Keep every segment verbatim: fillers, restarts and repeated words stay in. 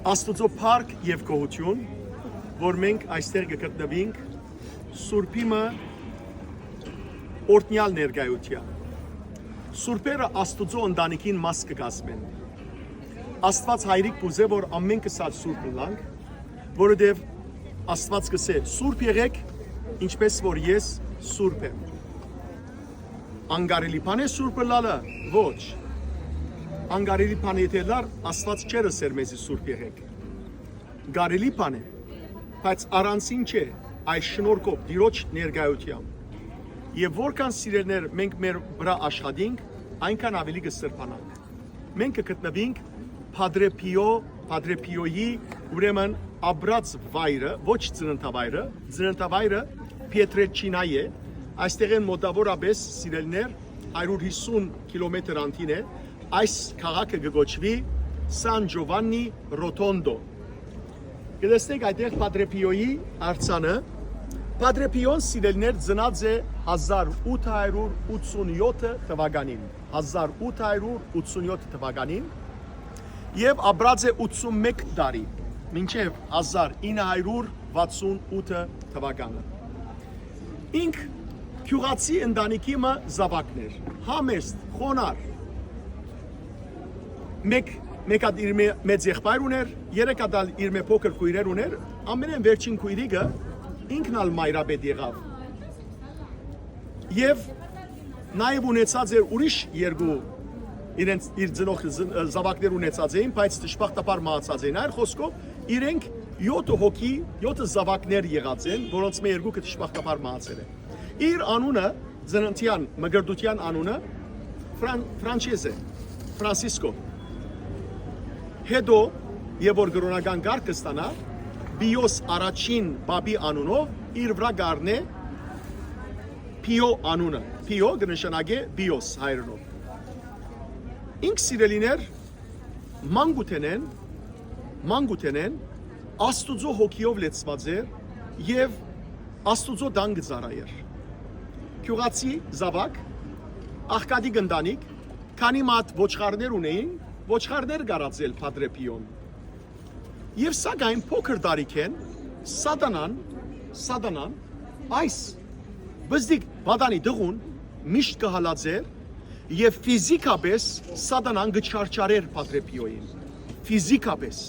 Աստուծոյ փառք եւ գոհութիւն, որ մենք այստեղ կը գտնուինք Սուրբի մը օրհնեալ ներկայութեան։ Սուրբերը Աստուծոյ ընտանիքին մաս կը կազմեն։ Աստուած Հայրիկ կ'ուզէ, որ ամէնքս ալ սուրբ ըլլանք, որովհետեւ Աստուած կ'ըսէ. «Սուրբ եղէք, ինչպէս որ ես սուրբ եմ»։ Անկարելի բան է սուրբ ըլլալը։ Ոչ։ Անկարելի բան է, եթէ լար, Աստուած չէր ըսեր մեզի սուրբ եղէք։ Կարելի բան է, բայց առանցին չէ, այս շնորհքով, Տիրոջ ներկայութեամբ։ Եւ որքան, սիրելիներ, մենք մեր վրայ աշխատինք, այնքան աւելի կը սրբանանք։ Մենք կը գտնուինք Padre Pio, Padre Pio-ի, ուրեմն, ապրած վայրը, ոչ ծննդավայրը, ծննդավայրը Pietrelcina է, այստեղէն մօտաւորապէս, սիրելիներ, հարիւր հիսուն կիլոմեթր անդին է, այս քաղաքը կը կոչուի San Giovanni Rotondo։ Կը տեսնենք այդտեղ Padre Pio-ի արձանը։ Padre Pio-ն, սիրելիներ, ծնած է հազար ութ հարիւր ութսուն յոթ թվականին, հազար ութ հարիւր ութսուն յոթ թվականին, եւ ապրած է ութսուն մէկ տարի, մինչեւ հազար ինը հարիւր վաթսուն ութ թվականը։ Ինք գիւղացի ընտանիքի մը զաւակն էր, համեստ, խոնար, մէկ, մէկ հատ իր մե-, մեծ եղբայր ունէր, երեք հատ ալ իր մէ փոքր քոյրեր ունէր, ամենէն վերջին քոյրիկը ինքն ալ մայրապետ եղաւ։ Եւ նաեւ ունեցած էր ուրիշ երկու, իրենց, իր ծնող զն-, զաւակներ ունեցած էին, բայց դժբախտաբար մահացած էին։ Այլ խօսքով, իրենք յոթ հոգի, յոթ զաւակներ եղած են, որոնց մէ երկուքը դժբախտաբար մահացել են։ Իր անունը, ծննդեան, մկրտութեան անունը Ֆրան-, Ֆրանչեզ է, Ֆրանսիսկո։ Հետո, եւ որ կրօնական կարգ կը ստանայ, Պիոս առաջին պապի անունով իր վրայ կ'առնէ Փիո անունը։ Փիո կը նշանակէ Պիոս հայերէնով։ Ինք, սիրելիներ, մանկութենէն, մանկութենէն Աստուծոյ հոգիով լեցուած էր եւ Աստուծոյ տան կը ծառայէր։ Գիւղացի զաւակ, աղքատիկ ընտանիք, քանի մը հատ ոչխարներ ունէին, ոչխարներ կ'արածէր Padre Pio-ն։ Եւ սակայն փոքր տարիքէն Սատանան, Սատանան այս բզդիկ պատանի տղուն միշտ կը հալածէր եւ ֆիզիկապէս Սատանան կը չարչարէր Padre Pio-ին, ֆիզիկապէս։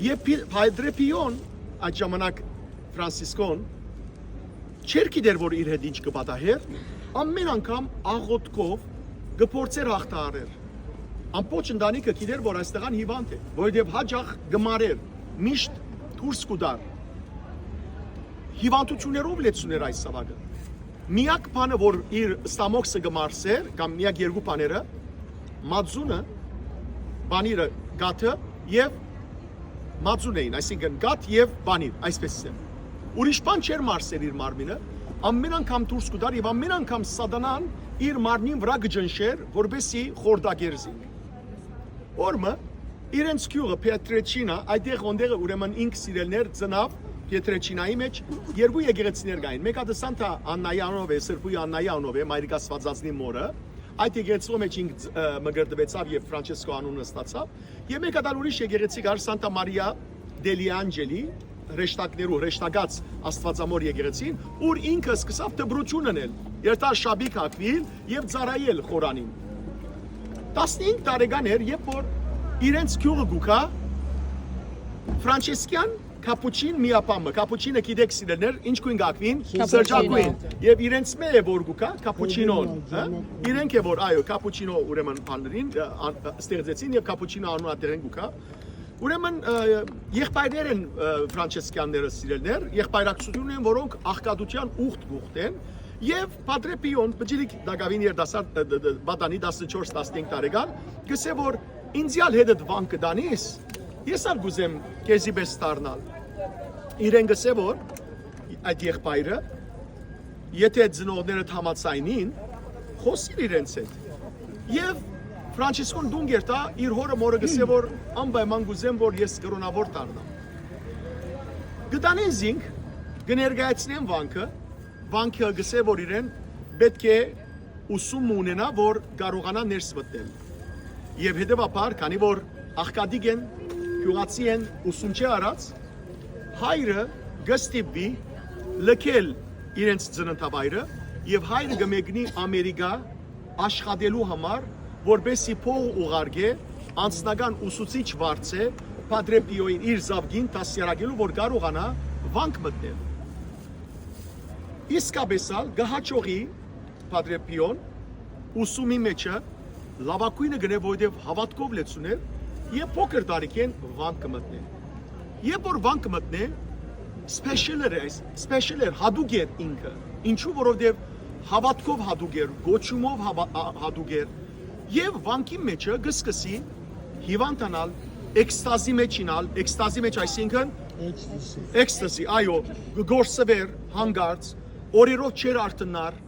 Եւ Փի-, Padre Pio-ն, այդ ժամանակ Ֆրանսիսկոն, չէր գիտեր, որ իր հետ ինչ կը պատահէր, ամէն անգամ աղօթքով կը փորձէր հաղթահարել։ Ամբողջ ընտանիքը գիտեր, որ այստեղան հիվանդ է, որովհետեւ յաճախ կը մարէր, միշտ դուրս կու տար։ Հիվանդութիւններով լեցուն էր այս զաւակը։ Միակ բանը, որ իր ստամոքսը կը մարսէր, կամ միակ երկու բաները, մածունը, պանիրը, կաթը եւ մածուն էին, այսինքն՝ կաթ եւ պանիր, այսպես է։ Ուրիշ բան չէր մարսեր իր մարմինը, ամէն անգամ դուրս կու տար եւ ամէն անգամ Սատանան իր մարմնին վրայ կը ճնշէր, որպեսզի խորտակեր զինք։ Օրը մը իրենց գիւղը Pietrelcina, այդտեղ, ոնտեղը, ուրեմն, ինք, սիրելիներ, ծնաւ Pietrelcina-ի մէջ, երկու եկեղեցիներ կային։ Մէկ հատը Սանտա Աննայի անունով է, Սրբոյ Աննայի անունով է, Մայրիկ Աստվածածնի մօրը։ Այդ եկեղեցւոյ մէջ ինք, ը, մկրտուեցաւ եւ Ֆրանչեսկո անունը ստացաւ։ Եւ մէկ հատ ալ ուրիշ եկեղեցի կար, Սանտա Մարիա դելի Անջելի, հրեշտակներու, հրեշտակած Աստվածամոր եկեղեցին, ուր ինքը սկսաւ դպրութիւն ընել, երթալ շապիկ հագուիլ եւ ծառայել խորանին։ Տասնհինգ տարեկան էր, երբ որ իրենց գիւղը կու գայ Ֆրանչեսկեան Կապուչին միաբան մը, Կապուչինը, գիտեք, սիրելիներ, ինչ գոյն կ'ակուին, Կապուչինո։ Սրճագոյն, եւ իրենց մէ է որ կու գայ Կապուչինոն, հա? Իրենք է որ, այո, Կապուչինո, ուրեմն, բաններին, ը, ան-, ը, ստեղծեցին եւ Կապուչինո անունը ատերեն կու գայ։ Ուրեմն, ը, եղբայրներ են, ը, Ֆրանչեսկեանները, սիրելիներ, եղբայրակցություն են, որոնք աղքատութեան ուղդ կուղդ են, եւ Padre Pio-ն, բջիրիկ դակավին երդասարդ, ը, դ-, դ-, պատանի տասնչորս տասնհինգ տարեկան, կսե որ ինձի ալ հետդ վանքը տանիս, ես ալ կ'ուզեմ քեզի պես դառնալ։ Իրեն կսե որ այդ եղբայրը, եթե ծնողներդ համաձայնին, խոսիր իրենց հետ։ Եւ Ֆրանչիսկոն տուն կերտայ, իր հորը մորը կսե որ անպայման կ'ուզեմ որ ես կրոնաւոր դառնամ։ Կտանեն զինք, կներկայացնեն վանքը, վանքը կսե որ իրեն պէտք է ուսում մը ունենայ, որ կարողանայ ներս մտնել։ Եւ հետեւաբար, քանի որ աղքատիկ են, Գիւղացի են ուսունչէ առած, հայրը կը ստիպուի լքել իրենց ծննդավայրը եւ հայրը կը մեկնի Ամերիկա աշխատելու համար, որպեսզի փող ուղարկէ անձնական ուսուցիչ վարձէ Padre Pio-ին իր զաւկին դաստիարակելու, որ կարողանայ վանք մտնել։ Իսկապէս ալ կը յաջողի Padre Pio-ն ուսումի մէջը լաւագոյնը գնէ, որովհետեւ հաւատքով լեցուն էր եւ փոքր տարիքէն վանք կը մտնէ։ Երբ որ վանք կը մտնէ, special էր այս, special էր, յատուկ էր ինքը։ Ինչու՞, որովհետեւ հաւատքով յատուկ էր, կոչումով հաვა-, ա-, յատուկ էր։ Եւ վանքի մէջը կը սկսի հիւանդանալ, էքստազի մէջ ինալ, էքստազի մէջ, այսինքն էքստազի, այո, կը գործուէր հանկարծ, օրերով չէր արթննար,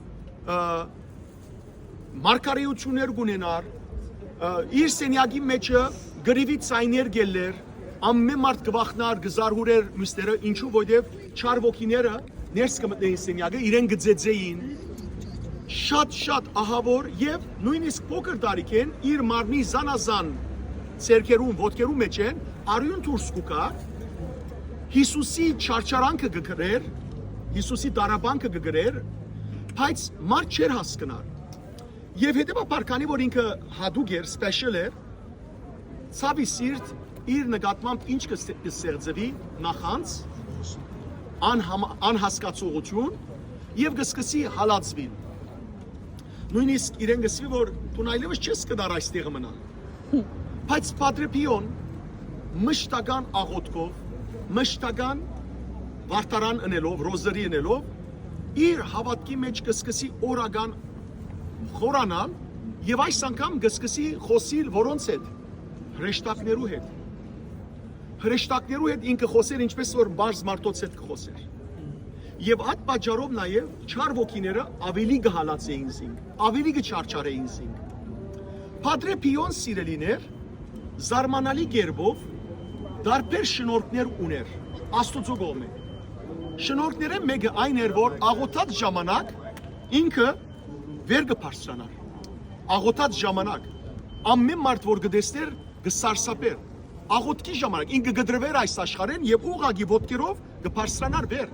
ը, մարգարէութիւններ կունենար, ը, իր սենեակի մէջը կռիւի ձայներ կ'ելլեր, ամէն մարդ կը վախնար, կը զարհուրէր մյուսները, ինչու, որովհետեւ չար ոգիները ներս կը մտնէին սենեակը, իրեն կը ծեծէին, շատ, շատ ահաւոր եւ նոյնիսկ փոքր տարիքէն իր մարմնի զանազան ձեռքերուն, ոտքերուն մէջէն արիւն դուրս կու գար, Յիսուսի չարչարանքը կը գրեր, Յիսուսի տառապանքը կը գրեր, բայց մարդ չէր հասկնար։ Եւ հետեւաբար, քանի որ ինքը յատուկ էր, special էր, ցաւի սիրտ իր նկատմամբ ինչ կը ստե-, կը ստեղծուի նախանձ, անհամ-, անհասկացողություն եւ կը սկսի հալածուիլ։ Նոյնիսկ իրեն կը սի, որ դուն այլեւս չես կրնար այստեղ մնալ։ Բայց Padre Pio-ն մշտական աղոթքով, մշտական վարդարան ընելով, ռոզերի ընելով, իր հաւատքի մէջ կը սկսի օրական խորանալ եւ այս անգամ կը սկսի խօսիլ որոնց հետ, հրեշտակներու հետ։ Հրեշտակներու հետ ինքը խօսեր, ինչպես որ պարզ մարդոց հետ կը խօսեր։ Եւ այդ պատճառով նաեւ չար ոգիները աւելի կը հալածէին զինք, աւելի կը չարչարէին զինք։ Padre Pio-ն, սիրելիներ, զարմանալի կերպով տարբեր շնորհքներ ունէր Աստուծոյ կողմէ։ Շնորհքներէն մէկը այն էր, որ աղոթած ժամանակ ինքը վեր կը բարձրանար։ Աղոթած ժամանակ ամէն մարդ որ կը տեսնէր, կը սարսափէր։ Աղոթքի ժամանակ ինքը կը դրուէր այս աշխարհէն եւ ուղղակի ոտքերով կը բարձրանար վեր։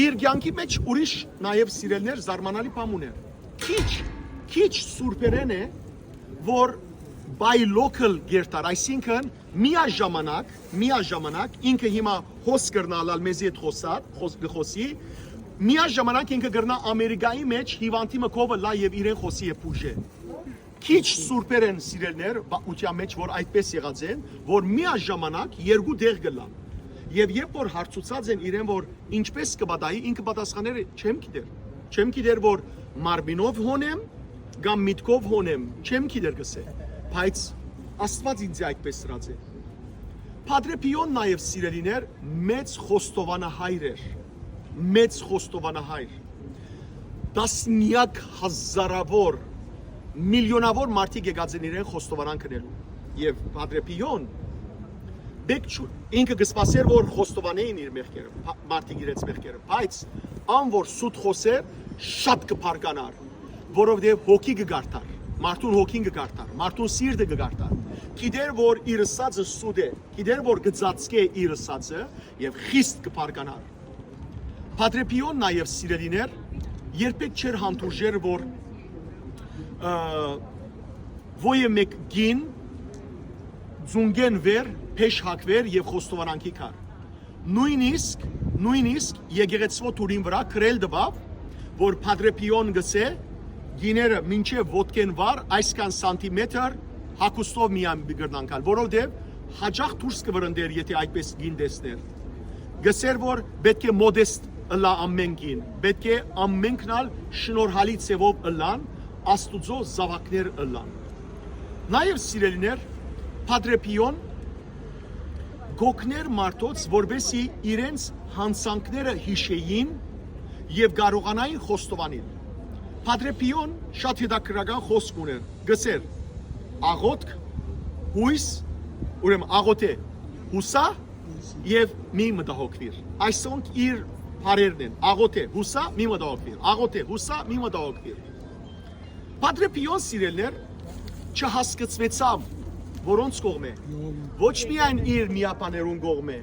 Իր կեանքի մէջ ուրիշ նաեւ, սիրելիներ, զարմանալի բան ունէր։ Քիչ, քիչ սուրբերէն է, որ by local կերտար, այսինքն միաժամանակ, միաժամանակ ինքը հիմա հոս կրնա ըլլալ մեզի հետ խօսա-, խօս-, կը խօսի, միաժամանակ ինքը կրնա Ամերիկայի մէջ հիվանդի մը քովը լայ եւ իրեն խօսի եւ բուժէ։ Քիչ սուրբեր են, սիրելիներ, պատմութեան մէջ, որ այդպես եղած են, որ միաժամանակ երկու տեղ կ'ըլլան։ Եւ երբ որ հարցուցած են իրեն, որ ինչպես կը պատահի, ինքը պատասխաներ է. «Չեմ գիտեր։ Չեմ գիտեր, որ մարմինով հոն եմ, կամ միտքով հոն եմ, չեմ գիտեր», կ'ըսէ, բայց Աստուած ինձ այդպես սրած է։ Padre Pio-ն նաեւ, սիրելիներ, մեծ խոստովանահայր էր, մեծ խոստովանահայր։ Տասնյակ հազարավոր, միլիոնավոր մարդիկ եկած են իրեն խոստովանանք ընելու։ Եւ Padre Pio-ն, բեք չու-, ինքը կը սպասէր, որ խոստովանէին իր մեղքերը, փա-, մարդիկ իրենց մեղքերը, բայց ան որ սուտ խօսեր, շատ կը բարկանար, որովհետեւ հոգի կը կարդար, մարդուն հոգին կը կարդար, մարդուն սիրտը կը կարդար։ Գիտեր, որ իր ըսածը սուտ է, գիտեր, որ կը ծածկէ իր ըսածը եւ խիստ կը բարկանար։ Padre Pio-ն նաեւ, սիրելիներ, երբեք չէր հանդուրժեր, որ, ը, ոեւ մէկ կին ձունկեն վեր փեշ հագուեր եւ խոստովանանքի գար։ Նոյնիսկ, նոյնիսկ եկեղեցւոյ թուրին վրայ գրել տուաւ, որ Padre Pio-ն գսէ, կիները մինչեւ ոտքեն վար այսքան սանտիմետր հագուստով միայն կրնան գալ, որովհետեւ յաճախ դուրս կը վրընդէր, եթե այդպես կին տեսներ։ Գսէր, որ պէտք է մոդեստ ըլլայ ամէն կին, պէտք է ամէնքն ալ շնորհալի ձեւով ըլլան, Աստուծոյ զաւակներ ըլլան։ Նաեւ, սիրելիներ, Padre Pio-ն կ'օգնէր մարդոց, որպեսզի իրենց յանցանքները յիշէին եւ կարողանային խոստովանել։ Padre Pio-ն շատ հետաքրքրական խօսք ունէր, գսէր. «Աղոթք, յոյս», ուրեմն աղոթէ, յուսա եւ մի մտահոգուիր։ Այսոնք իր բառերն են. «Աղոթէ, յուսա, մի մտահոգուիր, աղոթէ, յուսա, մի մտահոգուիր»։ Padre Pio-ն, սիրելիներ, չհասկցուեցաւ որոնց կողմէ։ Ոչ միայն իր միաբաներուն կողմէ,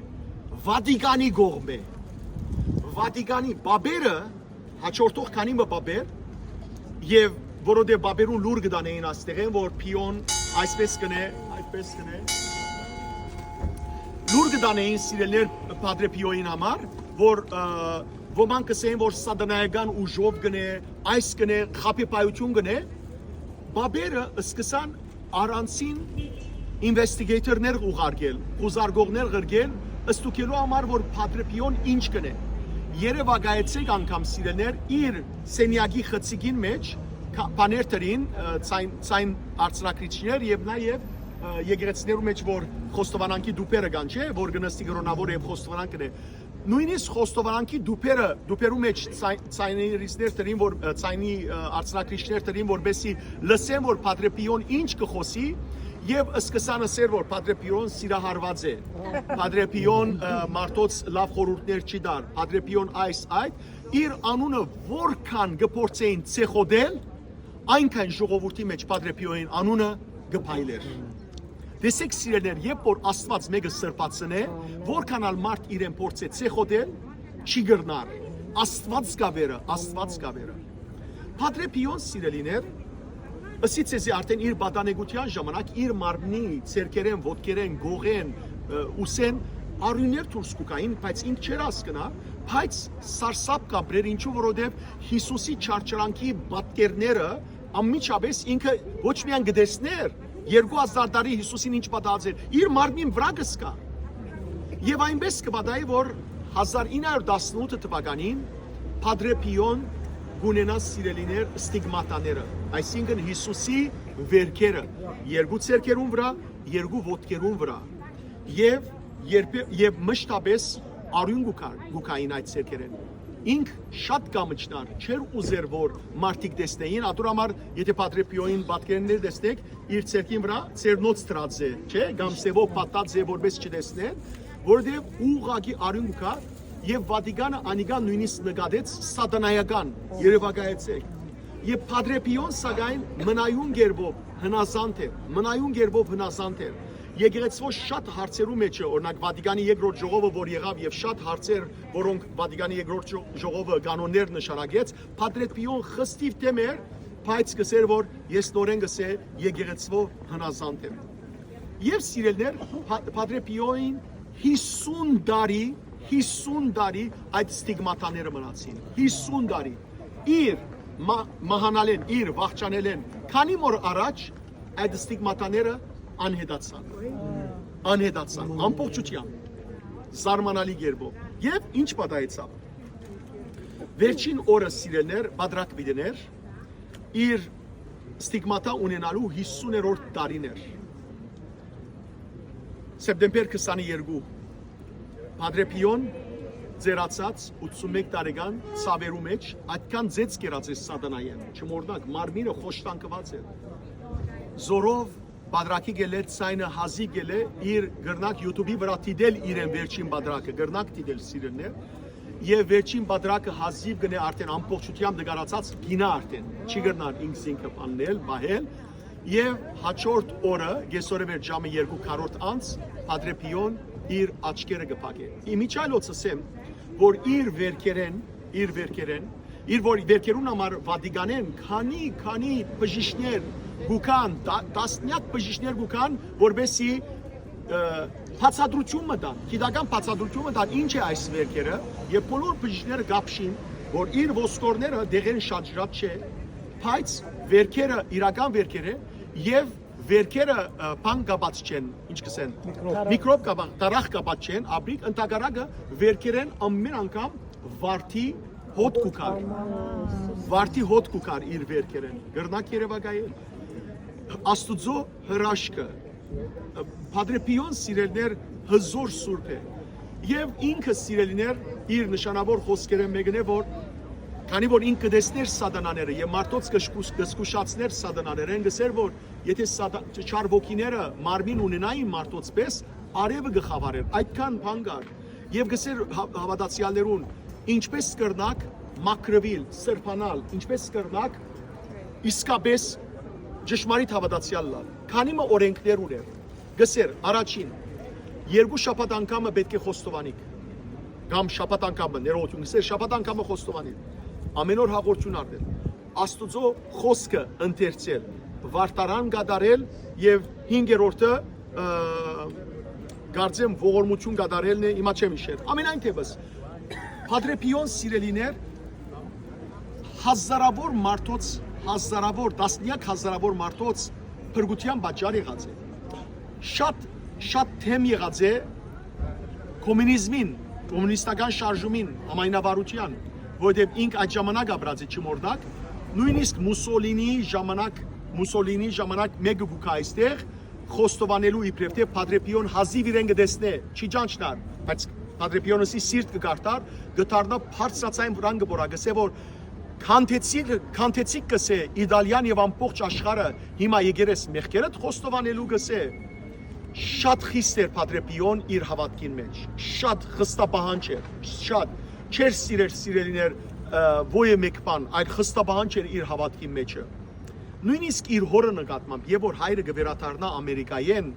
Վատիկանի կողմէ։ Վատիկանի պապերը, հաջորդող քանի մը պապեր, եւ որովհետեւ պապերուն լուր կտանէին այստեղէն, որ Փիոն այսպես կնե, այսպես կնե, լուր կտանէին, սիրելիներ, Պատրե Փիոյին համար, որ, ը, ոմանք կ'ըսեն, որ սատանայական ուժով կնե, այս կնե, խաբեբայութիւն կնե, պապերը սկսան առանցին investigator-ներ ուղարկել, խուզարկողներ ղրկել, ստուգելու համար, որ Պատրե Փիոն ինչ կնե։ Երեւակայեցէք անգամ, սիրելիներ, իր սենյակի խցիկին մէջ, քա-, բաներ դրին, ը, ցայն, ցայն արձանագրիչներ եւ նաեւ, ը, եկեղեցիներու մէջ, որ խոստովանանքի դուբերը կան, չէ՞, որ կը նստի կրոնաւոր եւ խոստովանանք կնե։ Նոյնիսկ խոստովանանքի դուբերը, դուբերու մէջ ցայ-, ցայներիցներ դրին, որ, ը, ցայնի, ը, արձանագրիչներ դրին, որպեսզի լսեն, որ Պատրե Փիոն ինչ կը խօսի, եւ սկսան ըսել, որ Պատրե Փիոն սիրահարուած է։ Պատրե Փիոն, ը, մարդոց լաւ խորհուրդներ չի տար։ Պատրե Փիոն այս, այդ, իր անունը որքան կը փորձէին ցեխոտել, այնքան ժողովուրդի մէջ Պատրե Փիոյին անունը կը փայլէր։ Տեսեք, սիրելիներ, երբ որ Աստուած մէկը սրբացնէ, որքան ալ մարդ իրեն փորձէ ցեխոտել, չի կրնար։ Աստուած կա վերը, Աստուած կա վերը։ Պատրե Փիոն, սիրելիներ, ըսի ձեզի, արդեն իր պատանեկության ժամանակ իր մարմնի, ձեռքերեն, ոտքերեն, գողեն, ը, ուսեն արիւններ դուրս կու գային, բայց ինք չէր հասկնար, բայց սարսափ կապրեր, ինչու որովհետեւ Յիսուսի չարչարանքի պատկերները անմիջապես ինքը ոչ միայն կը տեսնէր, երկու հազար տարի Յիսուսին ինչ պատահած էր, իր մարմնին վրայ կը զգար։ Եւ այնպես կը պատահի, որ հազար ինը հարիւր տասնութ թուականին Պատրե Փիոն կունենայ, սիրելիներ, ստիգմատաները, այսինքն Յիսուսի վերքերը, երկու ձեռքերուն վրայ, երկու ոտքերուն վրայ, եւ երբե-, եւ մշտապես արիւն կու գար, կու գային այդ ձեռքերէն։ Ինք շատ կամչնար, չէր ուզեր, որ մարդիկ տեսնեին, ատոր համար, եթե Պատրե Փիոյին պատկերներ տեսնէք, իր ձեռքին վրայ ձեռնոց դրած է, չէ՞, կամ սեւով պատած է, որպես չտեսնեն, որովհետեւ ուղղակի արիւն կու գար, եւ Վատիկանը անիկա նոյնիսկ նկատեց սատանայական երեւակայեցեք։ Եւ Պատրե Փիոն, սակայն, մնայուն կերպով հնազանդ էր, մնայուն կերպով հնազանդ էր։ Եկեղեցւոյ շատ հարցերու մէջը, օրինակ, Վատիկանի երկրորդ ժողովը, որ եղաւ, եւ շատ հարցեր, որոնք Վատիկանի երկրորդ ժո-, ժողովը կանոններ նշանակեց, Պատրե Փիոն խստիվ դեմ էր, բայց կ'ըսէր, որ ես նորէն կ'ըսէ, եկեղեցւոյ հնազանդ եմ։ Եւ, սիրելիներ, Փա-, Պատրե Փիոյին յիսուն տարի, յիսուն տարի այդ ստիգմատաները մնացին։ Յիսուն տարի։ Իր մա-, մահանալէն, իր վախճանելէն քանի մոր առաջ այդ ստիգմատաները անհետացան։ Անհետացան, ամբողջությամբ, զարմանալի կերպով։ Եւ ինչ պատահեցաւ։ Վերջին օրը, սիրելիներ, պատրակ պիտի ներ, իր ստիգմատա ունենալու յիսուներորդ տարին էր։ Սեպտեմբեր քսանեերկու, Պատրե Փիոն ձերացած, ութսունմեկ տարեկան, ցաւերու մէջ, այդքան ձեծ կերած էր սատանայէն, չմոռնաք, մարմինը խոշտանգուած էր։ Զորով պատրակի գելէ, ցայնը հազիւ գելէ, իր կրնակ YouTube-ի վրայ դիտել իրեն վերջին պատրակը, կրնակ դիտել, սիրելիներ, եւ վերջին պատրակը հազիւ գնե արդեն ամբողջությամբ նկարացած գինա արդեն, չի կրնար ինքզինքը պաննել, պահել, եւ հաջորդ օրը, կեսօրը վեր ժամը երկու քառորդ անց, Պատրե Փիոն իր աչքերը կը փակէ։ Իմիջայլոց ըսեմ, որ իր վերքերեն, իր վերքերեն, իր որ վերքերուն համար Վատիկանեն քանի, քանի բժիշկներ կու գան, տա-, տասնյակ բժիշկներ կու գան, որպեսզի, ը, բացատրություն մը տան, գիտական բացատրություն մը տան, ինչ է այս վերքերը, եւ բոլոր բժիշկները կապշին, որ իր ոսկորները դեղեն շարժած չէ, բայց վերքերը, իրական վերքերը, եւ վերքերը, ը, բան կապած չեն, ինչ կ'ըսեն, միկրոբ, միկրոբ կապա-, տարախ կապած չեն, ապրիկ, ընդհակառակը վերքերեն ամեն անգամ վարդի հոտ կու գար։ Վարդի հոտ կու գար իր վերքերեն։ Կրնակ երեւակայել։ Աստուծո հրաշքը։ Պատրե Փիոն, սիրելիներ, հզոր սուրբ է։ Եւ ինքը, սիրելիներ, իր նշանաւոր խօսքերէն մէկն է, որ քանի որ ինք կը տեսներ սատանաները եւ մարդոց կը զգուշ-, կը զգուշացներ սատանաներէն, կ'ըսէր, որ եթե սատա-, չար ոգիները մարմին ունենային մարդոց պէս, արեւը կը խաւարէր, այդքան բան կար։ Եւ կ'ըսէր հա-, հաւատացեալներուն, ինչպէս կրնաք մաքրուիլ, սրբանալ, ինչպէս կրնաք իսկապէս ճշմարիտ հաւատացեալ ըլլալ, քանի մը օրենքներ ունէր։ Կսեր, առաջին, երկու շաբաթ անգամը պէտք է խոստովանիք, կամ շաբաթ անգամը, ներողություն, կսեր, շաբաթ անգամը խոստովանիք, ամէն օր հաղորդութիւն առնել, Աստուծոյ խօսքը ընթերցել, վարդարան կատարել եւ հինգերորդը, ը, կարծեմ, ողորմութիւն կատարելն է, հիմա չեմ իշեր։ Ամենայն դեպս, Փադրեփիոն, սիրելիներ, հազարաւոր մարդոց, հազարաւոր, տասնեակ հազարաւոր մարդոց փրկութեան պատճառ եղած է։ Շատ, շատ դեմ եղած է կոմունիզմին, կոմունիստական շարժումին, համայնավարութեան, որովհետեւ ինք այդ ժամանակ ապրած է, չմոռնաք, նոյնիսկ Մուսոլինի ժամանակ, Մուսոլինի ժամանակ մէկը կու գայ այստեղ, խոստովանելու իբրեւ թէ Փադրեփիոն հազիւ իրեն կը տեսնէ, չի ճանչնար, բայց Փադրեփիոնը սի սիրտ կը կարդար, կը դառնայ բարձրաձայն վրան կը բորա, կսէ որ քանթեցիկ, քանթեցիկ կսէ Իտալիան եւ ամբողջ աշխարհը հիմա եկեր ես մեղքերդ խոստովանելու կսէ, շատ խիստ էր Փադրեփիոն իր հաւատքին մեջ, շատ խստապահանջ էր, շատ, չէր սիրեր սիրելիներ, ը, ոյը մէկ բան, այլ խստապահանջ էր իր հաւատքին մեջը։ Նոյնիսկ իր հօրը նկատմամբ, եւ որ հայրը կը վերադառնայ Ամերիկայէն,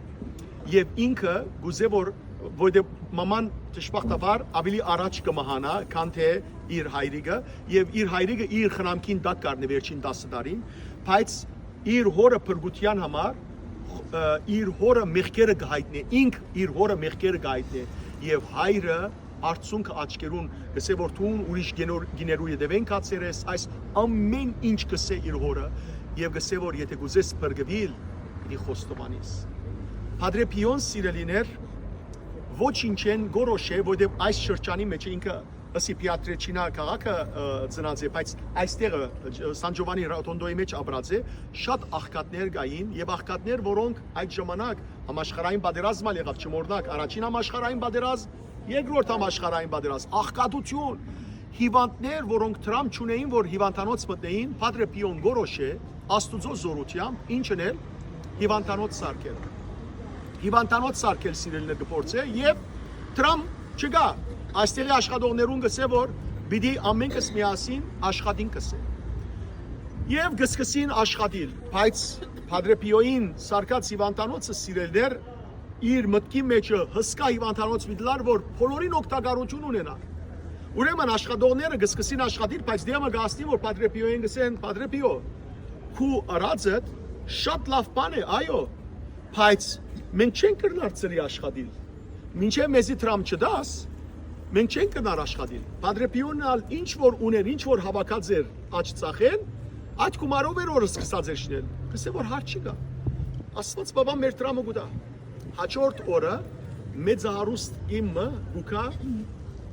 եւ ինքը կուզէ որ, որովհետեւ մաման դժբախտաբար աւելի առաջ կը մահանայ, քան թէ իր հայրիկը, եւ իր հայրիկը իր խնամքին տակ կ'առնէ վերջին տասը տարին, բայց իր հօրը փրկութեան համար, ը, իր հօրը մեղքերը կը հայտնէ, ինք իր հօրը մեղքերը կը հայտնէ, եւ հայրը արցունքը աչքերուն կսէ որ դուն ուրիշ կինոր-, կիներու ետեւէն գացեր ես, այս ամէն ինչ կսէ իր հօրը, եւ կսէ որ եթէ կուզես փրկուիլ, պիտի խոստովանես։ Փադրեփիոն, սիրելիներ, ոչինչէն կորոշ է, որովհետեւ այս շրջանի մեջ ինքը ըսի Պիատրեչինա քաղաքը, ը, ծնած է, բայց այստեղը, ը, Սան Ջովանի Ռոտոնդոյի մեջ ապրած է, շատ աղքատներ կային, եւ աղքատներ, որոնք այդ ժամանակ համաշխարհային պատերազմ ալ եղաւ, չմոռնաք, առաջին համաշխարհային պատերազմ, երկրորդ համաշխարհային պատերազմ, աղքատություն, հիվանդներ, որոնք դրամ չունէին, որ հիվանդանոց մտնեին, Փադրեփիոն կորոշ է, Աստուծոյ զօրութեամբ, ինչն է, հիվանդանոց սարքել։ Հիվանդանոց սարքել, սիրելիներ, կը փորձէ, եւ դրամ չկայ։ Այստեղի աշխատողներուն կսէ որ պիտի ամենքս միասին աշխատին կսէ։ Եւ կսկսին աշխատիլ, բայց Փադրեփիոյին սարկած հիվանդանոցը, սիրելիներ, իր մտքի մեջը հսկայ հիվանդանոց պիտի լար, որ բոլորին օգտակարություն ունենա։ Ուրեմն աշխատողները կսկսին աշխատիլ, բայց դեմը կհասնի որ Փադրեփիոյին կսեն. «Փադրեփիո, քու ըրածդ շատ լաւ բան է, այո, բայց մենք չենք կրնար ծրի աշխատիլ։ Մինչեւ մեզի դրամ չտաս, մենք չենք կրնար աշխատիլ»։ Փադրեփիոնն ալ ինչ որ ուներ, ինչ որ հաւաքած էր աջ ծախեն, այդ գումարով էր որ սկսած էր շինել։ Կսե որ հարց չկայ։ Աստված բաբան մեր դրամը կուտայ։ Հաջորդ օրը մեծահարուստ իմը կուքա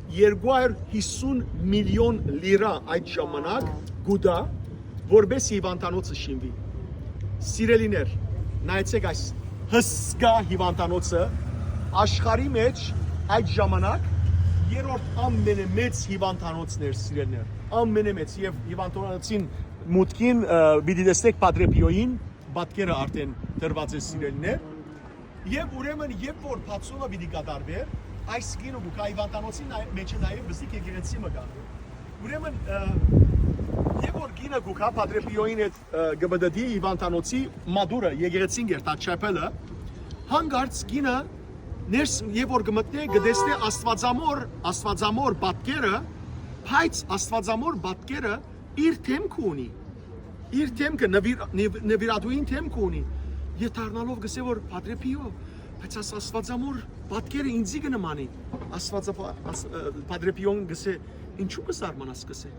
երկու հարյուր հիսուն միլիոն լիրա այդ ժամանակ կուտա, որպեսզի հիվանդանոցը շինուի։ Սիրելիներ, նայեցեք այս հսկայ հիվանդանոցը, աշխարհի մեջ այդ ժամանակ երրորդ ամենամեծ հիվանդանոցն էր, սիրելիներ, ամենամեծ, եւ հիվանդանոցին մուտքին, ը, պիտի տեսնեք Փադրեփիոյին պատկերը արդեն դրված է, սիրելիներ։ Եւ ուրեմն, երբ որ բացումը պիտի կատարվեր, այս կինը կուքա հիվանդանոցի նայ-, մեջը նաեւ բզիկ եկեղեցի մը կա։ Ուրեմն, ը, երբ որ կինը կուքա Փադրեփիոյին հետ, ը, կը մտդի հիվանդանոցի մատուրը, եկեղեցին կերտա, չապելը, հանկարծ կինը ներս երբ որ կմտնէ, կտեսնէ աստվածամոր, աստվածամոր պատկերը, բայց աստվածամոր պատկերը իր դեմքը ունի, իր դեմքը նվիր-, նվ-, նվիրատուին դեմքը ունի, եւ դառնալով կսե որ Փադրեփիո, բայց աս աստվածամոր պատկերը ինձի կը նմանի։ Աստվածապա-, աս-, ը, Փադրեփիոն կսե, ինչու կը զարմանաս, կսե,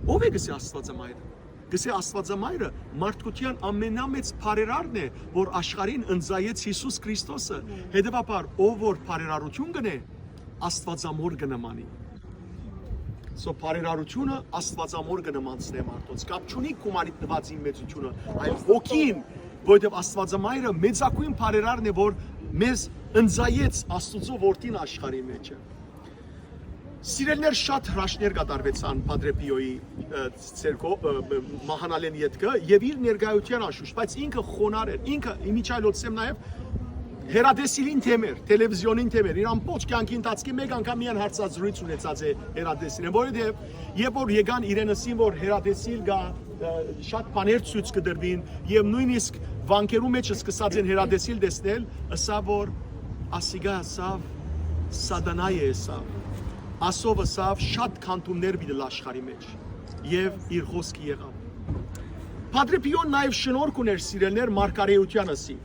ո՞վ է, կսե, Աստվածամայրը։ Կսե Աստվածամայրը մարդկության ամենամեծ բարերարն է, որ աշխարհին ընծայեց Յիսուս Քրիստոսը։ Հետևաբար, ով որ բարերարություն կնե, Աստվածամոր կը նմանի։ So բարերարությունը Աստվածամոր կը նմանցնէ մարդոց։ Կապ չունի գումարիդ նվազին մեծությունը, այլ հոգին, որովհետև Աստվածամայրը մեծագույն բարերարն է, որ մեզ ընծայեց Աստուծո որդին աշխարհի մեջը։ Սիրելիներ, շատ հրաշքներ կատարվեցան Փադրեփիոյի, ը, ցերկո-, ը, մահանալեն ետքը եւ իր ներկայության անշուշտ, բայց ինքը խոնար էր, ինքը, իմիջայլոցեմ, նաեւ հեռատեսիլին թեմ էր, տելևիզիոնին թեմ էր, իր ամբողջ կյանքի ընթացքի մեկ անգամ միայն հարցազրույց ունեցած է հեռատեսիլեն, որովհետեւ երբ որ եկան իրեն ըսին, որ հեռատեսիլ կա, ը, շատ բաներ ցույց կտրվին, եւ նույնիսկ Վանքերու մէջ սկսած են հեռատեսիլ տեսնել, ըսաւ որ ասիկա ըսաւ, Սատանայ է ըսաv։ Ասով ըսաv շատ քանդումներ պիտի լա աշխարհի մէջ։ Եւ իր խոսքը եղաւ։ Փադրեփիոն նաեւ շնորհք ուներ, սիրելիներ, մարգարէութեան ըսի։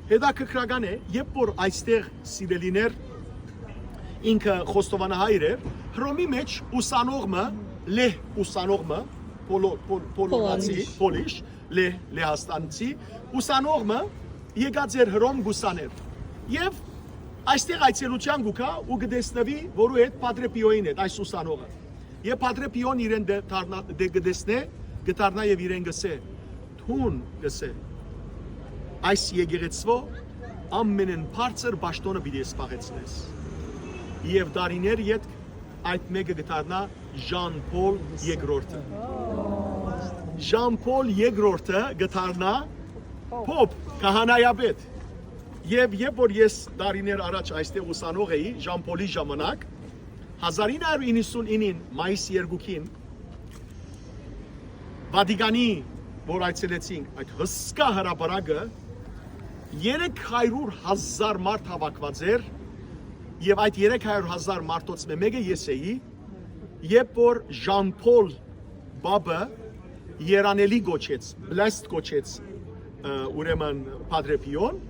Հետաքրքրական է, երբ որ այստեղ, սիրելիներ, ինքը խոստովանահայր էր, Հռոմի մէջ ուսանող մը, լեհ ուսանող մը, պոլո-, պոլ-, պոլոնացի, Պոլիշ։ Պոլիշ, լեհ, լեհաստանցի, ուսանող մը եկած էր Հռոմ գուսաներ։ Եւ այստեղ այցելութեան գուքա ու կտեսնուի, որու հետ Փադրեփիոյին հետ, այս ուսանողը։ Եւ Փադրեփիոն իրեն դե-, դառնա-, դե կտեսնէ, կդառնայ եւ իրեն կսէ, դուն, կսէ, այս եկեղեցվո ամենէն բարձր պաշտոնը պիտի սպաղեցնես։ Եւ տարիներ ետք այդ մէկը կդառնա Ժան Փոլ երկրորդը։ Ժան Փոլ երկրորդը կդառնա Պոպ, քահանայապետ։ Եւ երբ որ ես տարիներ առաջ այստեղ ուսանող էի, Ժան Փոլի ժամանակ, հազար ինը հարիւր իննսունինին մայիս երկուքին, Վատիկանի, որ այցելեցինք, այդ հսկայ հրապարակը, երեք հարիւր հազար մարդ հաւաքուած էր, եւ այդ երեք հարիւր հազար մարդոց մէ-, մէկը ես էի, երբ որ Ժան Փոլ Պապը երանելի կոչեց, blessed կոչեց, ը, ուրեմն Փադրեփիոն,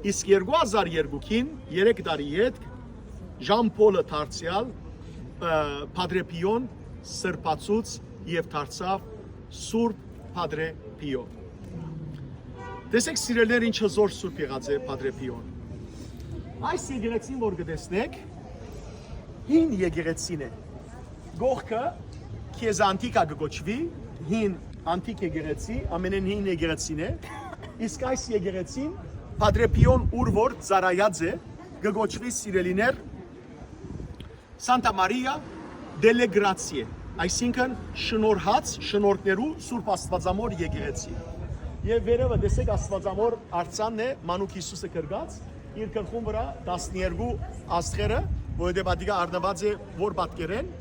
իսկ երկու հազար երկուքին, երեք տարի ետք, Ժան Փոլը դարձեալ, ը, Փադրեփիոն սրբացուց եւ դարձաւ Սուրբ Փադրեփիոն։ Տեսեք, սիրելիներ, ինչ հզոր սուրբ եղած է Փադրեփիոն։ Այս եկեղեցին, որ կտեսնեք, հին եկեղեցին է։ Կողքը Քեզա Անտիքա կը կոչուի, հին անտիկ եկեղեցի, ամենէն հին եկեղեցին է, իսկ այս եկեղեցին Փադրեփիոն ուր որ ծառայած է, կը կոչուի, սիրելիներ, Սանտա Մարիա դելլե Գրացիե, այսինքն շնորհած, շնորհքներու Սուրբ Աստուածամոր եկեղեցի։ Եւ վերեւը տեսեք, Աստուածամոր արձանն է, մանուկ Յիսուսը գրկած, իր գլխուն վրայ տասներկու աստղերը, որովհետեւ ատիկա առնուած է որ պատկերէն,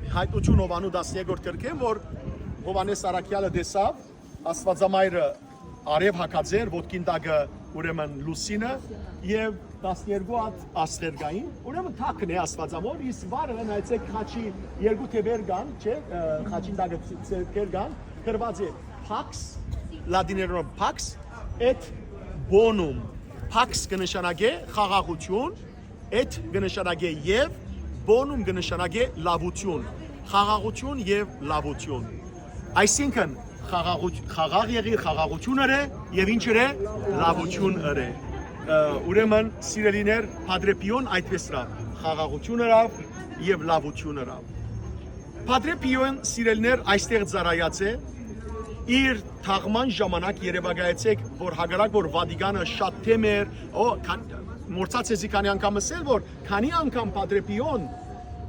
Հայտնութիւն Յովհաննու տասներկրորդ գրքէն, որ Յովհաննէս Առաքեալը տեսաւ, Աստուածամայրը արեւ հագած էր, ոտքին տակը ուրեմն լուսինը եւ տասներկու հատ աստղեր կային։ Ուրեմն թաքն է Աստուածամոր, իսկ վարը, նայեցեք, խաչի երկու թեւեր կան, չէ՞, ը, խաչին տակը ց-, ձեռքեր կան, գրված է Pax, լատիներով Pax et Bonum։ Pax կը նշանակէ խաղաղութիւն, et կը նշանակէ եւ, bonum կը նշանակէ լաւութիւն, խաղաղութիւն եւ լաւութիւն։ Այսինքն, խաղաղութ-, խաղաղ եղիր, խաղաղութիւն ըրէ եւ ինչ ըրէ, լաւութիւն ըրէ։ Ը, ուրեմն, սիրելիներ, Փադրեփիոն այդպես ըրաւ, խաղաղութիւն ըրաւ եւ լաւութիւն ըրաւ։ Փադրեփիոն, սիրելիներ, այստեղ ծառայած է, իր թաղման ժամանակ, երեւակայեցեք, որ հակառակ որ Վատիկանը շատ թեմ էր, օ, քան-, մոռցած էի քանի անգամ ասել, որ քանի անգամ Փադրեփիոն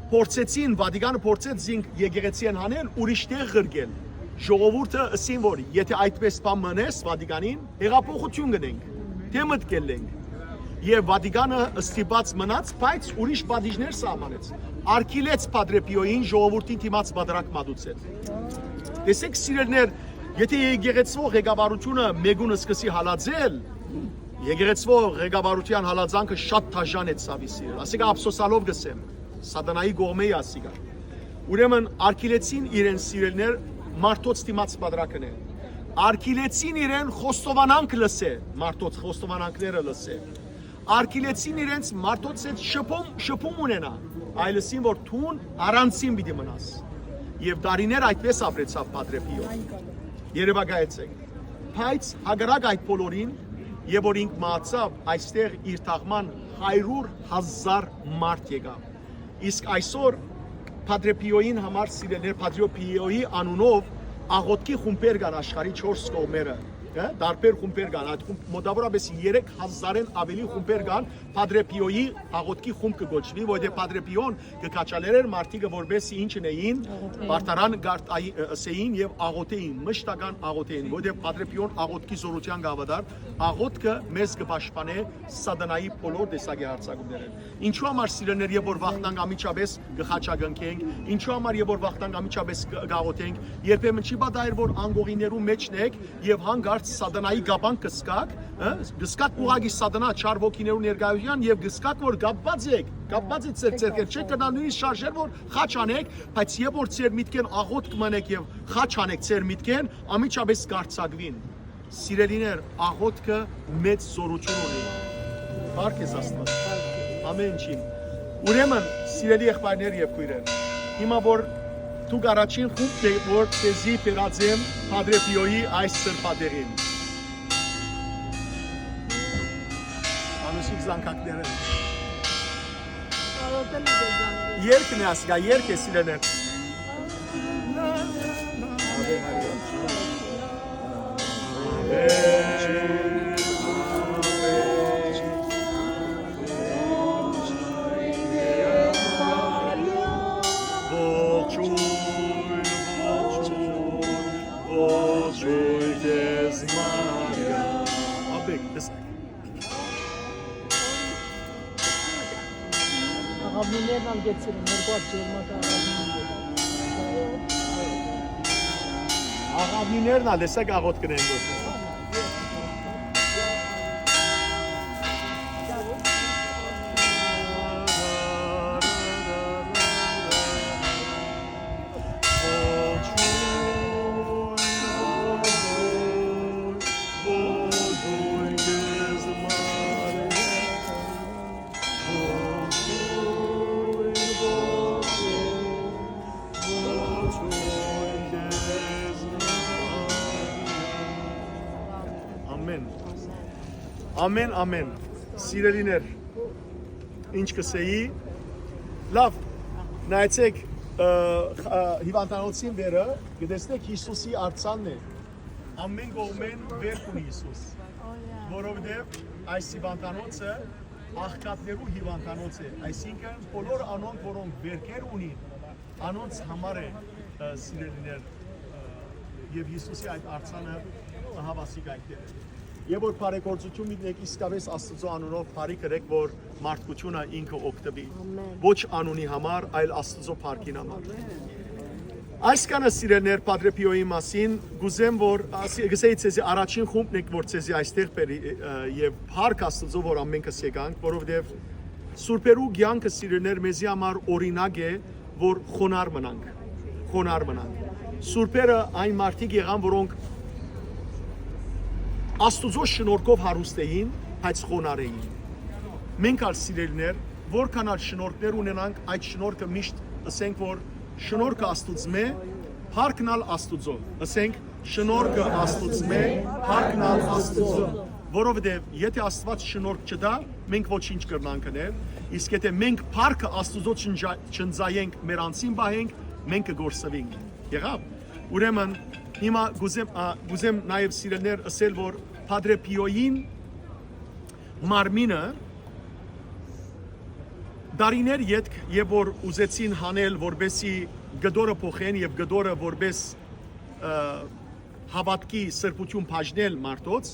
փորձեցին, Վատիկանը փորձեց զինք եկեղեցիեն հանել, ուրիշ տեղ ղրկել։ Ժողովուրդը ըսին, որ եթե այդպես բան մնես Վատիկանին, հեղափոխութիւն կ'ընենք, թեմը կ'ելլենք։ Եւ Վատիկանը ստիպած մնաց, բայց ուրիշ պատիժներ սահմանեց։ Արգիլեց Փադրեփիոյին, ժողովուրդին դիմաց պատրակ մատուցեց։ Տեսեք, սիրելիներ, եթե եկեղեցվո ղեկավարությունը մեկուն սկսի հալածել, եկեղեցվո ղեկավարութեան հալածանքը շատ դաժան է, ցաւի սիրել։ Ասիկա ափսոսալով կ'ըսեմ, Սատանայի կողմէ է ասիկա։ Ուրեմն արգիլեցին իրեն, սիրելիներ, մարդոց դիմաց պատրակն է։ Արգիլեցին իրեն խոստովանանք լսե, մարդոց խոստովանանքները լսե։ Արգիլեցին իրենց մարդոց հետ շփում, շփում ունենա, այլ ըսին, որ դուն առանցին պիտի մնաս։ Եւ տարիներ այդպես ապրեցաւ Փադրեփիոն։ Երեւակայեցեք։ Բայց հակառակ այդ բոլորին, եւ որ ինք մահացաւ, այստեղ իր թաղման հարիւր հազար մարդ եկաւ։ Իսկ այսօր Փադրեփիոյին համար, սիրելիներ, Փադրեփիոյի անունով աղոթքի խումբեր կան աշխարհի չորս կողմերը, հա, տարբեր խումբեր կան, այդ խումբ-, մոտավորապես երեք հազարէն աւելի խումբեր կան, Padre Pio-ի աղօթքի խումբ կը կոչուի, որովհետեւ Padre Pio-ն կը քաջալերէր մարդիկը, որպեսզի ինչ ընէին, Աղօթէին։ Բարդարան գարտ-, ը, ըսէին եւ աղօթէին, մշտական աղօթէին, որովհետեւ Padre Pio-ն աղօթքի զօրութեան կը հաւատար, աղօթքը մեզ կը պաշտպանէ սատանայի բոլոր տեսակի յարձակումներէն։ Ինչու համար, սիրելիներ, երբ որ վախնանք, անմիջապէս կը խաչակնքենք, ինչու համար, երբ որ վախնանք, անմիջապէս կը, կ'աղօթենք, երբեմն չի պատահեր, որ անկողիններու մէջն եք եւ հանկարծ սատանայի կապանք կը զգաք, ը, կը զգաք ուղղակի սատանա չար ոգիներու ներկայութեան եւ կը զգաք, որ կապուած եք, կապուած եք ձեր ձեռքեր, չէք կրնալ նոյնիսկ շարժել, որ խաչ անեք, բայց երբ որ ձեր միտքէն աղօթք մնեք եւ խաչ անեք ձեր միտքէն, անմիջապէս կ'արձակուին։ Սիրելիներ, աղօթքը մեծ զօրութիւն ունի։ Փառք ես Աստուած։ Ամէն ինչին։ Ուրեմն, սիրելի եղբայրներ եւ քոյրեր, հիմա որ դուք առաջին խումբն եք, որ ձեզի բերած եմ Padre Pio-ի այս սրբատեղին։ Անուշիկ զանգակները։ Աղօթել է ձեզան։ Երգն է ասկա, երգ է, սիրելիներ։ Աբեք, դες- Աղավնիներն ալ գեցել են, երկու հատ ջերմակ աղավնի։ Աղավնիներն ալ, տեսեք, աղոթք կ'ընեն գոյ։ Ամեն։ Ամեն, ամեն։ Սիրելիներ, ինչ կ'ըսէի, լաւ, նայեցեք, ը, ը, հիվանդանոցին վերը, կը տեսնեք Յիսուսի արձանն է։ Ամեն կողմէն վեր կունի Յիսուս, որովհետև այս հիվանդանոցը աղքատներու հիվանդանոց է, այսինքն բոլոր անոնք, որոնք վերքեր ունին, անոնց համար է, ը, սիրելիներ, ը, եւ Յիսուսի այդ արձանը ահա ասիկ այնտեղ է։ Եվ որ բարեգործություն մտնեք, իսկապես Աստուծոյ անունով բարի գրեք, որ մարդկությունը ինքը օգտուի։ Ամեն։ Ոչ անունի համար, այլ Աստուծոյ փառքին համար։ Այսքանը, սիրելիներ, Padre Pio-ի մասին, կ'ուզեմ, որ ասի-, կ'ըսէի ձեզի, առաջին խումբն եք, որ ձեզի այստեղ բերի, ը, եւ փառք Աստուծոյ, որ ամենքս եկանք, որովհետեւ սուրբերու կեանքը, սիրելիներ, մեզի համար օրինակ է, որ խոնար մնանք, խոնար մնանք։ Սուրբերը այն մարդիկ եղան, որոնք Աստուծոյ շնորհքով հարուստ էին, բայց խոնար էին։ Մենք ալ, սիրելիներ, որքան ալ շնորհքներ ունենանք, այդ շնորհքը միշտ, ըսենք, որ շնորհքը Աստուծմէ, փառքն ալ Աստուծոյ, ըսենք, շնորհքը Աստուծմէ, փառքն ալ Աստուծոյ, որովհետև եթե Աստուած շնորհք չտայ, մենք ոչինչ կրնանք ընել, իսկ եթե մենք փառքը Աստուծոյ չնջա-, չնծայենք, մեր անձին պահենք, մենք կկորսվենք։ Եղա՞վ։ Ուրեմն, հիմա կ'ուզեմ, ա, կ'ուզեմ նաև, սիրելիներ, ըսել, որ Padre Pio-ին մարմինը դարիներ ետք, երբ որ ուզեցին հանել, որպեսի կտորը փոխեն եւ կտորը որպես, ը, հաւատքի սրբութիւն բաժնել մարդոց,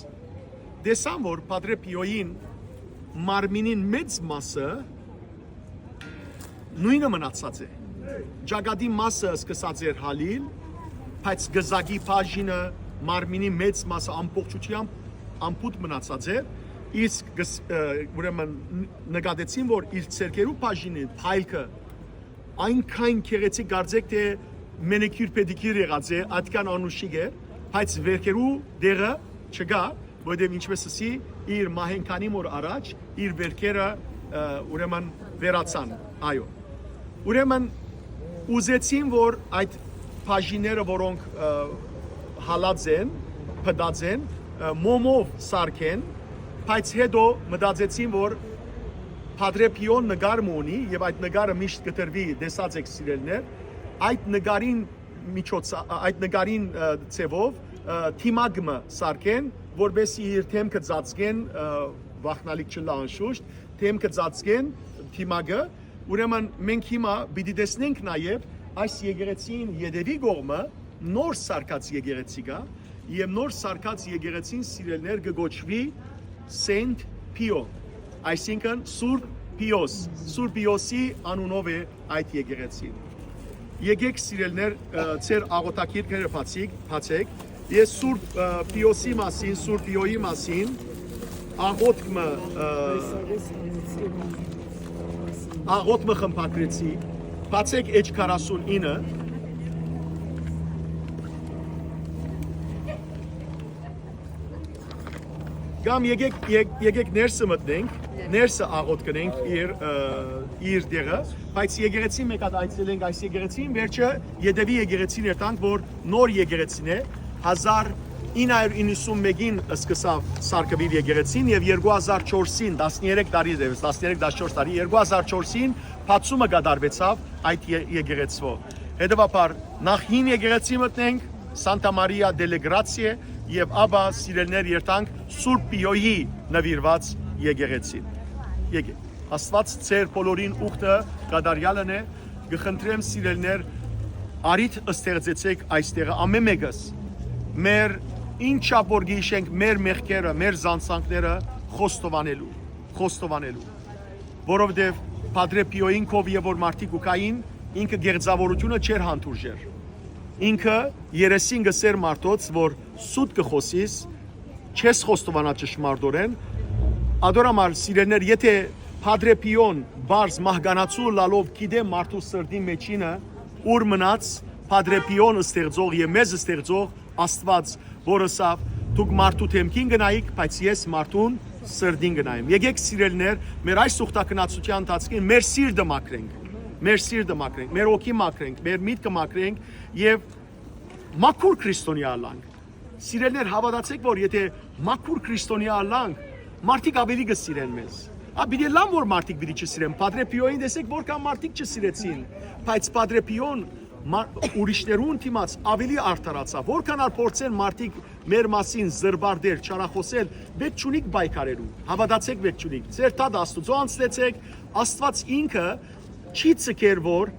տեսան, որ Padre Pio-ին մարմինին մեծ մասը նոյնը մնացած է։ Ճակատի մասը սկսած էր հալիլ, բայց գզակի բաժինը, մարմինի մեծ մասը ամբողջությամբ անփութ մնացած էր, իսկ գս-, ը, ուրեմն ն-, նկատեցին, որ իր ձեռքերու բաժինի փայլքը այնքան գեղեցիկ, կարծեք թէ մենիկյուր, պեդիկյուր եղած է, այդքան անուշիկ է, բայց վերքերու դեղը չկա, որովհետև, ինչպես ասի, իր մահէն քանի օր առաջ իր վերքերը, ը, ուրեմն վերացան, այո։ Ուրեմն ուզեցին, որ այդ բաժինները, որոնք, ը, հալած են, փտած են, ը, մոմով սարքեն, բայց հետո մտածեցին, որ Padre Pio-ն նկար մը ունի, եւ այդ նկարը միշտ կտրուի, տեսած եք, սիրելիներ, այդ նկարին միջոցա-, այդ նկարին, ը, ձևով, ը, դիմակ մը սարքեն, որպեսզի իր դեմքը ծածկեն, ը, վախնալիք չլա անշուշտ, դէմքը ծածկեն դիմակը, ուրեմն մենք հիմա պիտի տեսնենք նաեւ այս եկեղեցին ետեւի կողմը նոր սարկած եկեղեցի կայ, եւ նոր սարկած եկեղեցին, սիրելիներ, կը կոչուի Սենթ Փիո, այսինքն Սուրբ Պիոս, Սուրբ Պիոսի անունով է այդ եկեղեցին։ Եկեք, սիրելիներ, ը, ձեր աղօթագիրքերը բացիկ, բացեք։ Ես Սուրբ, ը, Պիոսի մասին, Սուրբ Պիոյի մասին աղօթք մը, ը, աղօթք մը խմբագրեցի։ Բացեք էջ քառասուն ինը։ Կամ եկեք, եկ-, եկեք ներսը մտնենք, ներսը աղօթք կ'ընենք իր, ը, իր տեղը, բայց եկեղեցին մէկ հատ այցելենք, այս եկեղեցին, վերջը ետեւի եկեղեցին երթանք, որ նոր եկեղեցին է, հազար ինը հարիւր իննսուն մէկին սկսաւ սարքուիլ եկեղեցին եւ երկու հազար չորսին, տասներեք տարի դեռ, տասներեք տասնչորս տարի, երկու հազար չորսին բացումը կատարուեցաւ այդ ե-, եկեղեցւոյ։ Հետեւաբար, նախ հին եկեղեցի մտնենք, Սանտա Մարիա դելե Գրացիե, եւ ապա, սիրելիներ, երթանք Սուրբ Պիոյի նուիրուած եկեղեցին։ Եկեք։ Աստուած ձեր բոլորին ուխտը կատարեալն է, կը խնդրեմ, սիրելիներ, արիթ ստեղծեցեք այստեղը ամէն մէկս, մեր ինչա որ գիշենք, մեր մեղքերը, մեր զանցանքները խոստովանելու, խոստովանելու, որովհետեւ Պատրե Պիոյին քով եւ որ մարդիկ ու կային, ինքը գեղձաւորութիւնը չէր հանդուրժեր։ Ինքը երեսին գսեր մարդոց, որ սուտ կը խոսիս, չես խոստովանա ճշմարտորեն։ Ադոր համար, սիրելիներ, եթե Պատրե Պիոն բարձ մահկանացու լալով գիտէ մարդու սրտին մեջինը, ուր մնաց Պատրե Պիոն ստեղծող եւ մեզ ստեղծող Աստուած, որ ըսաւ, «Դուք մարդու դէմքին կը նայիք, բայց ես մարդուն սրտին կը նայեմ»։ Եկեք, սիրելիներ, մեր այս ուխտագնացութեան ընթացքին մեր սիրտը մաքրենք, մեր սիրտը մաքրենք, մեր հոգի մաքրենք, մեր միտքը մաքրենք եւ մաքուր քրիստոնեայ ըլլանք։ Սիրելիներ, հաւատացէք, որ եթե մաքուր քրիստոնեայ ըլլանք, մարդիկ աւելի կը սիրեն մեզ։ Ա, պիտի լան որ մարդիկ պիտի չսիրեն։ Պատրե Պիոյին տեսեք, որքան մարդիկ չսիրեցին, բայց Պատրե Պիոն մա-, ուրիշներուն դիմաց աւելի արդարացաւ։ Որքան ալ փորձեն մարդիկ մեր մասին զրպարտել, չարախօսել, վէք չունիք պայքարելու։ Հաւատացէք, վէք չունիք։ Ձեր դատ Աստուծոյ անցնեցեք, Աստուած ինքը չի ձգեր, որ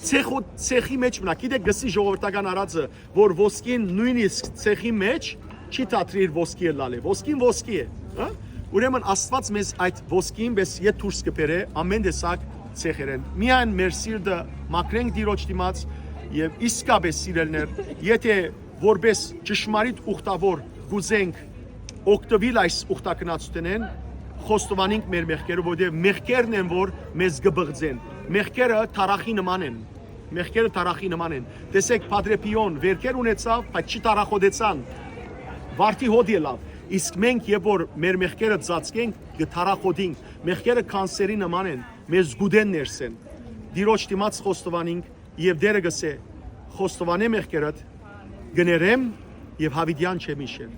ցեխո-, ցեխի մէջ մնա։ Գիտեք, գսի ժողովրդական արածը, որ ոսկին նոյնիսկ ցեխի մէջ չի դադրիր ոսկի ըլլալը։ Ոսկին ոսկի է, հա՞։ Ուրեմն Աստուած մեզ այդ ոսկին պէս ետ դուրս կը բերէ ամէն տեսակ ցեխերէն։ Միայն մեր սիրտը մաքրենք Տիրոջ դիմաց եւ իսկապէս, սիրելիներ, եթե որպէս ճշմարիտ ուխտաւոր կ'ուզենք օգտուիլ այս ուխտագնացութենէն, խոստովանենք մեր մեղքերը, որովհետեւ մեղքերն են, որ մեզ կը բղծեն։ Մեղքերը թարախի նման են։ Մեղքերը թարախի նման են։ Տեսեք, Պատրե Պիոն վերքեր ունեցաւ, բայց չի թարախոտեցան։ Վարդի հոտ ելաւ։ Իսկ մենք, երբ որ մեր մեղքերը ծածկենք, կը թարախոտենք։ Մեղքերը կանսերի նման են, մեզ գուտեն ներսէն։ Տիրոջ դիմաց խոստովանենք, եւ Տերը կ'ըսէ, «Խոստովանէ մեղքերդ, կ'երեմ եւ յաւիտեան չեմ յիշեր»։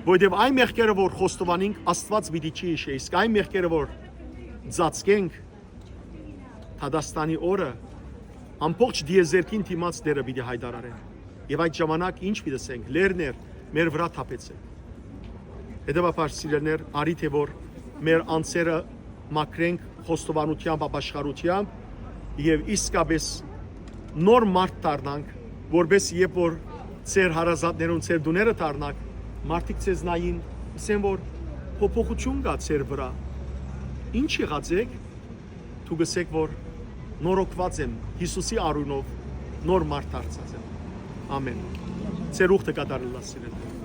Որովհետեւ այն մեղքերը, որ խոստովանենք, Աստուած պիտի չի յիշէ, իսկ այն մեղքերը, որ ծածկենք, դատաստանի օրը ամբողջ տիեզերքին դիմաց Տերը պիտի յայտարարէ։ Եւ այդ ժամանակ ի՞նչ պիտի ասենք. «Լեռներ, մեր վրայ թափեցէք»։ Հետեւաբար, սիրելիներ, արի թէ որ մեր անձերը մաքրենք խոստովանութեամբ, ապաշխարութեամբ եւ իսկապէս նոր մարդ դառնանք, որպէս երբ որ ձեր հարազատներուն, ձեր տուները դառնաք, մարդիկ ձեզ նային, ասեն որ փոփոխություն կայ ձեր վրայ։ Ինչ եղած եք, դուք ըսեք որ նորոգուած եմ, Յիսուսի անունով նոր մարդ դարձած եմ։ Ամեն։ Ձեր ուխտը կատարելա, սիրելիներ։